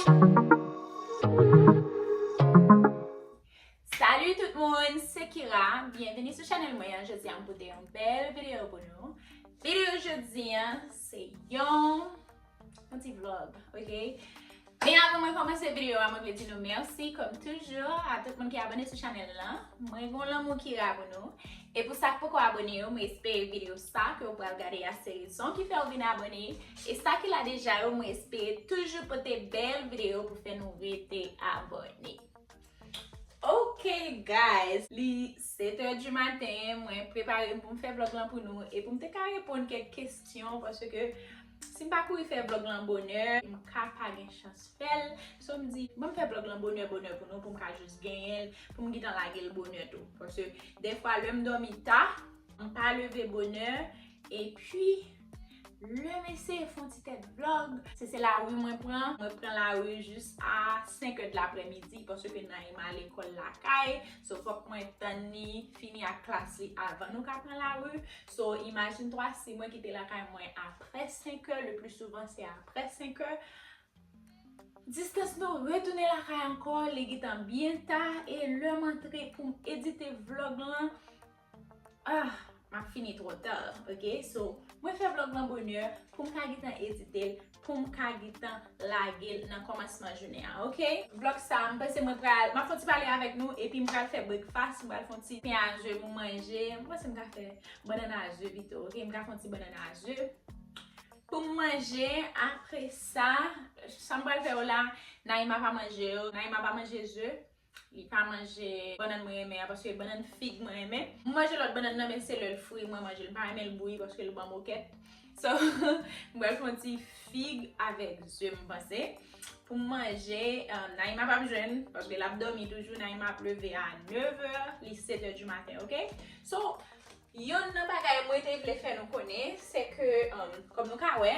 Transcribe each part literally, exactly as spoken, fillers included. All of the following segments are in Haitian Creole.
Salut tout moun, se Kira. Byenveni sou chanèl mwen an. Jodi a m pote yon bèl videyo pou nou. Videyo jodi a se yon yon ti vlog, ok? Men avan mwen kòmanse videyo a, mwen vle di nou mèsi, kòm toujou, a tout moun ki abòne sou chanèl lan. Mwen gen yon lanmou Kira pou nou. E pou sa k poko abòne yo, mwen espere videyo sa ke w pral gade a se rezon ki fè w vin abòne. E sa ki la deja yo, mwen espere toujou pote bèl videyo pou fè nou rete abòne. Ok, guys, li sèt è di maten, mwen prepare m pou m fè vlog lan pou nou e pou m te ka reponn kèk kesyon, paske si m pa kouri fè vlog lan bonè, m ka pa gen chans fè l. So, m di, ban m fè vlog lan bonè, bonè pou nou, pou m ka jis genyen l, pou m gentan lage l bonè tou. Paske dèfwa, lè m dòmi ta, m pa leve bonè, epi lè m eseye fè yon ti tèt vlog, se, se lari mwen pran. Mwen pran lari jis a senk è de laprèmidi, paske Naïma lekòl lakay. So, fòk mwen tann li fini ak klas li avan nou ka pran lari. So, imajine twa, si mwen kite lakay mwen apre senk è, le pli souvan se apre senk è, distans nou retounen lakay ankò, li gentan byen ta, e lè m antre pou m edite vlog lan, ah, m ap fini twò ta, ok? So, mwen fè vlog lan bonè pou m ka gentan edite l, pou m ka gentan lage l nan kòmansman jounen an, ok? Vlog sa, m panse mwen pral, m ap fè yon ti pale avèk nou, epi m pral fè breakfast, m pral fè yon ti pen a ze pou m manje, m panse m ka fè bannann a ze pito, ok? M ka fè yon ti bannann a ze pou m manje. Apre sa, sa m pral fè yo la, Naïma pa manje yo. Naïma pa manje ze. Li pa manje bannann mwen renmen an, paske bannann fig mwen renmen. M manje lòt bannann nan, men se lè l fri mwen manje l. M pa renmen l bouyi paske l ban m okèt. So, m pral fè yon ti fig avèk ze, m panse, pou m manje. Um, Naïma p ap jwenn, paske l ap dòmi toujou. Naïma ap leve a nèv è, li sèt è di maten, ok? So, Youn nan bagay mwen te vle fè nou konnen, se ke, um, kòm nou ka wè,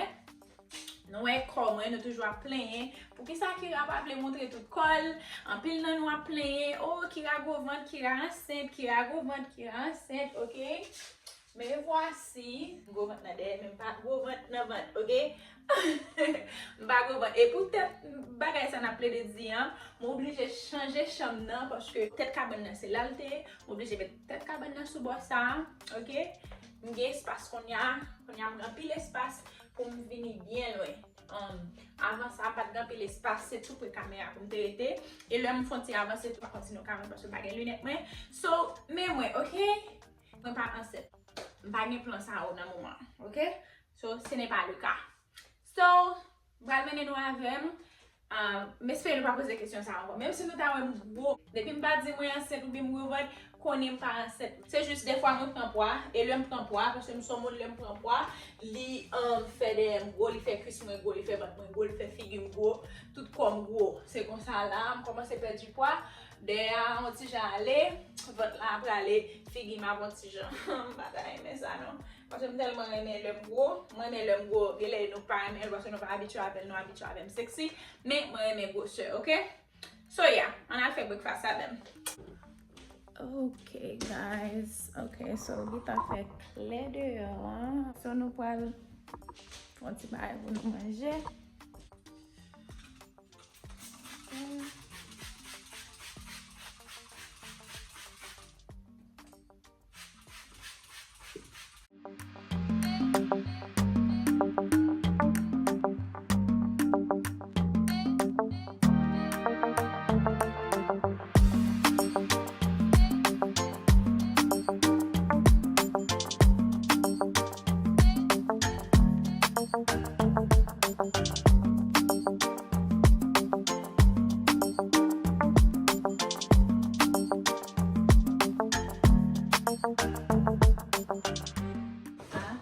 nou wè kò mwen, nou toujou ap plenyen. Poukisa Kira pa vle montre tout kò l? Anpil nan nou ap plenyen, "Oh, Kira gwo vant, Kira ansent, Kira gwo vant, Kira ansent," ok? Me vwasi, gwo vant nan dèyè, men m pa gwo vant nan vant, ok? M pa gwo vant. E poutèt bagay sa n ap plede di an, m oblije chanje chanm nan, paske tèt kabann nan se la l te ye. M oblije met tèt kabann nan sou bò sa a, ok? M gen espas kounye a, kounye a m gen anpil espas pou m vini byen lwen. Um, avan sa, m pa t gen anpil espas, se tou pre kamera pou m te rete. E lè m fè yon ti avanse tou, pa konn si nou ka wè paske m pa gen linèt mwen. So, men mwen, ok? Mwen pa ansent. M pa gen plan sa yo nan moman, ok? So, ce n'est pas le cas. So, m pral mennen nou avè m. Ah, m espere nou pa poze kesyon sa ankò. Menm si nou ta wè m gwo, depi m pa di mwen ansent oubyen m gwo vant, konnen m pa ansent. Se jis defwa mwen pran pwa, e lè m pran pwa, paske m se yon moun lè m pran pwa, li, um, fè dèyè m gwo, li fè kwis mwen gwo, li fè vant mwen gwo, li fè figi m gwo, tout kò m gwo. Se konsa la, m kòmanse pèdi pwa, dèyè a yon ti jan ale, vant la ap rale, figi m ap yon ti jan. M pa ta renmen sa non. Paske m tèlman renmen lè m gwo. Mwen renmen lè m gwo. Genlè nou pa renmen l paske nou pa abitye avè l, nou abitye avè m seksi. Men mwen renmen gwosè, ok? So yeah, ann al fè breakfast avè m. Ok, guys. Ok, so li ta fè klè deyò a. So nou pral fè yon ti bagay pou nou manje. Ah,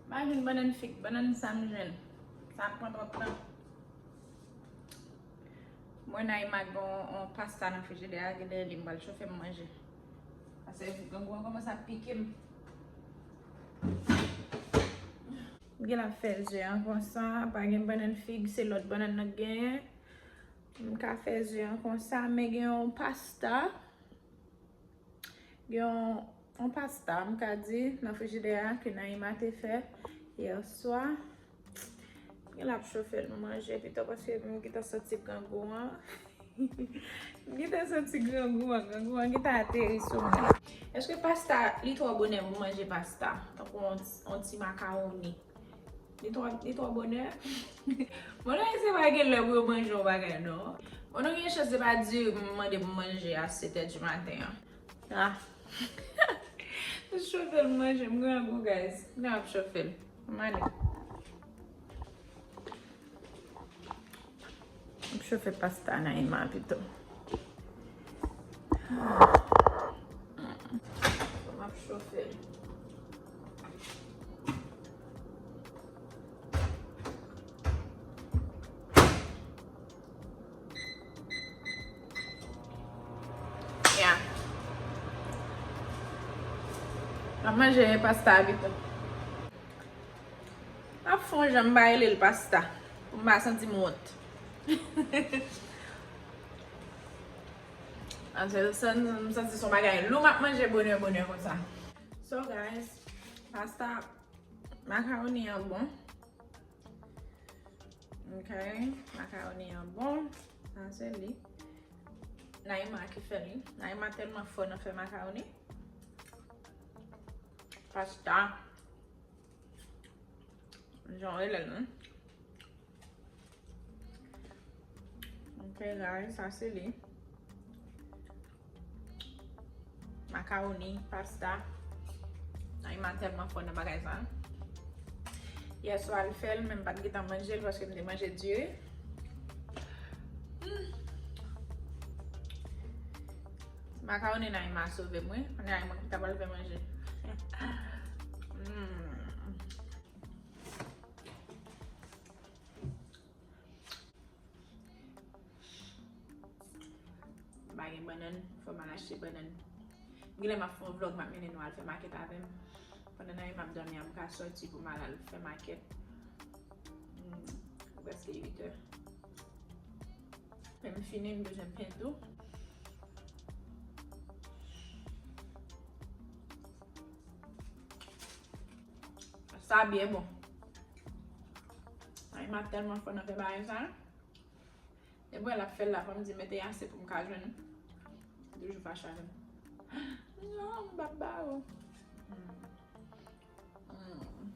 m pa jwenn bannann fig, bannann sa m jwenn. Sa ap pran twòp tan. Mwen, Naïma gen yon, yon pasta nan frijidè a, gen dèyè li, m pral chofe m manje. Paske grangou an kòmanse ap pike m. M gen la fè ze an konsa, pa gen bannann fig, se lòt bannann nan k genyen. M ka fè ze an konsa, men gen yon pasta. Gen yon, yon pasta, m ka di, nan frijidè a ke Naïma te fè yè swa. Gen lè ap chofe l, m manje pito paske m gentan santi grangou an. M gentan santi grangou an, grangou an gentan ateri sou mwen. Èske pasta li twò bonè pou manje pasta? Tankou yon, yon ti makawoni. Li twò, li twò bonè? Mwen, se pa gen lè pou yo manje yon bagay, non. Mwen, gen chans se pa diri m mande pou manje a sèt è di maten an. Ah. M chofe l manje, m grangou, guys. M ap chofe l. M ale. M ap chofe pasta Naïma pito. M ap chofe l. Yeah. M ap manje pasta pito. M ap fè yon jan m pa rele l pasta. Pou m pa santi m wont. An se, se, m santi se yon bagay lou m ap manje bonè, bonè konsa. So, guys, pasta, makawoni an bon. Ok, makawoni an bon. Sa se li. Naïma ki fè li. Naïma tèlman fò nan fè makawoni. Pasta. Jan w rele l, non? Ok, guys, sa se li. Makawoni, pasta. Naïma tèlman fò nan bagay sa. Yè swa l fè l, men m pa t gentan manje l paske m te manje diri. Hmm. Makawoni Naïma sove m, wi. Naïma ki ta pral fè manje. Hmm. M pa gen bannann, fò m al achte bannann. Genlè m ap fè yon vlog, m ap mennen nou al fè makèt avè m. Pandan Naïma ap dòmi an, m ka sòti pou m al, al fè makèt. Hmm, prèske uit è. Fè m fini, m bezwen pen tou. Sa byen bon. Ay, m ap tèlman fò nan fè bagay sa. Depi w wè l ap fè l la, fò m di mete ase pou m ka jwenn. Li toujou fache avè m. Non, m p ap ba ou. Hmm. Hmm.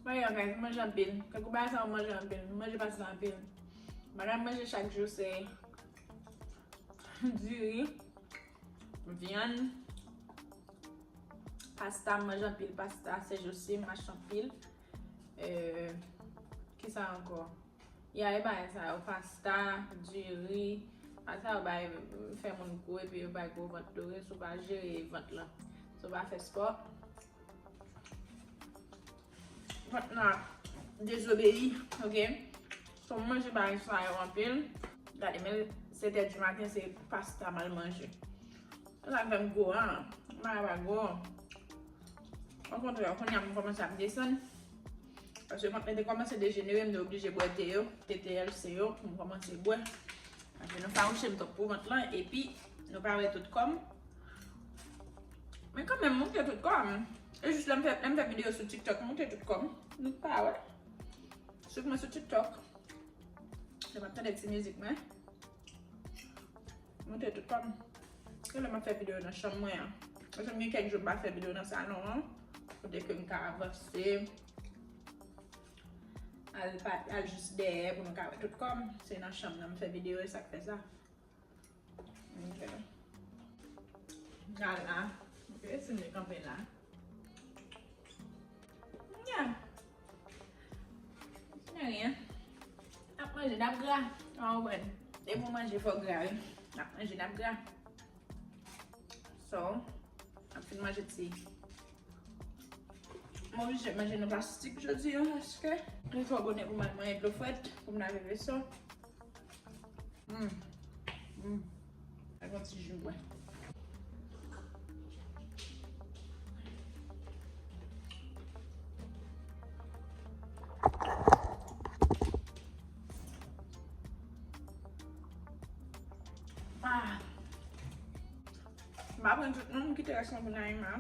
Mwen, guys, m manje anpil. Kèk bagay sa, m manje anpil. M manje pase anpil. Bagay m manje chak jou, se diri, vyann, pasta, m manje anpil pasta, se jou si m mache anpil. Euh, kisa ankò? Ya, e bagay sa yo, pasta, diri, bagay sa yo bay, fè moun gwo epi yo bay gwo vant tou, wi, si w pa jere vant lan, si w pa fè spò. Vant lan ap dezobeyi, ok? So, m manje bagay sa yo anpil. Gade, men sèt è di maten, se pasta m al manje. Se sa k fè m gwo an. M pa gwo. Okontrè, kounye a m kòmanse ap desann. Paske vant mwen te kòmanse dejenere, m te oblije bwè te yo, T T L C yo, pou m kòmanse bwè. Paske nou fawouche m twòp pou vant lan, epi nou pa wè tout kò m. Men kanmenm, m montre tout kò m. E jis lè m fè, lè m fè videyo sou TikTok, m montre tout kò m. Nou pa wè. Swiv mwen sou TikTok. Lè m ap tande ti mizik mwen. Montre tout kò m. Se lè m ap fè videyo nan chanm mwen an. Paske m gen kèk jou m pa fè videyo nan salon an. Kote ke m ka avanse. Al pa, al jis dèyè pou nou ka wè tout kò m. Se nan chanm nan m fè videyo, e sa k fè sa. Ok. Gala. Ok, si m te kanpe la. Yeah. Anyen. N ap manje, n ap gra. Ou konprann? Depi w manje, fò w gra, wi. N ap manje, n ap gra. So, n ap fin manje ti. M oblije manje nan plastik jodi a, paske li twò bonè pou m al manyen dlo frèt, pou m lave veso. Mm. Mm. Ak yon ti ji m bwè. Ah. M pa pran tout non, m kite rès lan pou Naïma.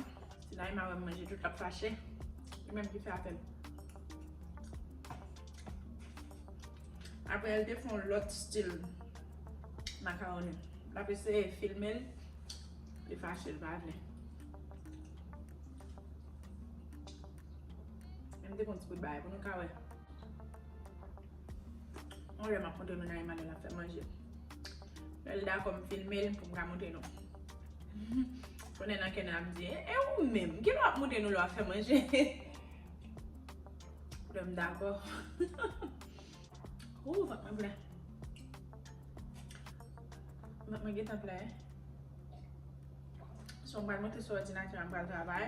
Si Naïma wè m manje tout, l ap fache. Li menm ki fè afè l. Apre, l te fè yon lòt stil makawoni. L ap eseye filme l, li fache, l pa vle. Men m te pran ti bout bagay pou nou ka wè. Yon lè m ap montre nou nan Emmanuel ap fè manje. Lè l dakò m filme l pou m ka montre nou. Konnen nan kè n ap di, e ou menm, kilè w ap montre nou lè w ap fè manje? Lè m dakò. Ou vant mwen plen. Vant mwen gentan plen. So, m pral monte sou òdinatè a, m pral travay.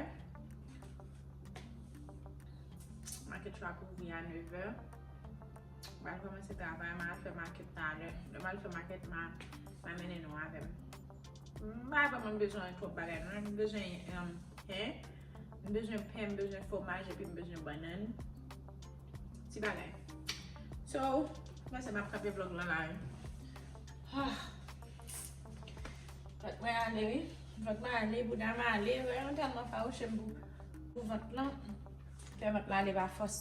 Market shop ouvri a nevè. M pral kòmanse travay, m al fè market talè. Lè m al fè market, m a, m a mennen nou avè m. M pa vrèman bezwen twòp bagay, non. M bezwen, um, pen. M bezwen pen, m bezwen fwomaj, epi m bezwen bannann. Ti bagay. So, mwen se m ap kanpe vlog lan la, wi. Ah. Vant mwen ale, wi. Vant mwen ale, bouda m ale. Wè, mwen tèlman fawouche m pou, pou vant lan. Fè vant lan ale pa fòs.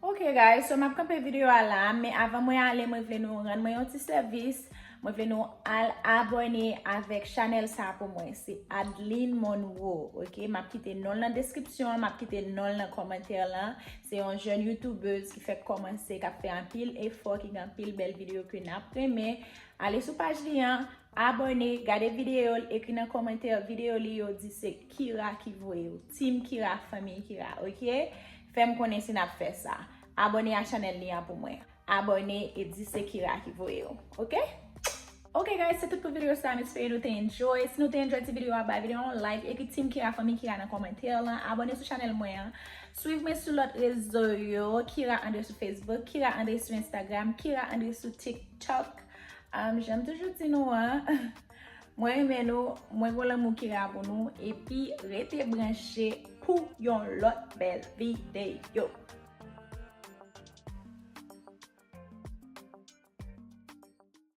Ok, guys, so m ap kanpe videyo a la, men avan mwen ale, mwen vle nou rann mwen yon ti sèvis. Mwen vle nou al abòne avèk chanèl sa pou mwen. Se Adeline Monroe, ok? M ap kite non l nan deskripsyon an, m ap kite non l nan kòmantè lan. Se yon jèn youtubèz ki fèk kòmanse, k ap fè anpil efò, ki gen anpil bèl videyo ke n ap renmen. Ale sou paj li an, abòne, gade videyo l, ekri nan kòmantè videyo li yo, di se Kira ki voye w. Team Kira, fanmiy Kira, ok? Fè m konnen si n ap fè sa. Abòne a chanèl li an pou mwen. Abòne e di se Kira ki voye w, ok? Ok, guys, se tout pou videyo sa. M espere nou te enjoy. Si nou te enjoy ti videyo a, bay videyo a yon like. Ekri Team Kira, fanmiy Kira nan kòmantè lan. Abòne sou chanèl mwen an. Swiv mwen sou lòt rezo yo. Kira Andre sou Facebook, Kira Andre sou Instagram, Kira Andre sou TikTok. Um, jan m toujou di nou an, mwen renmen nou, mwen gon lanmou Kira pou nou, epi rete branche pou yon lòt bèl videyo.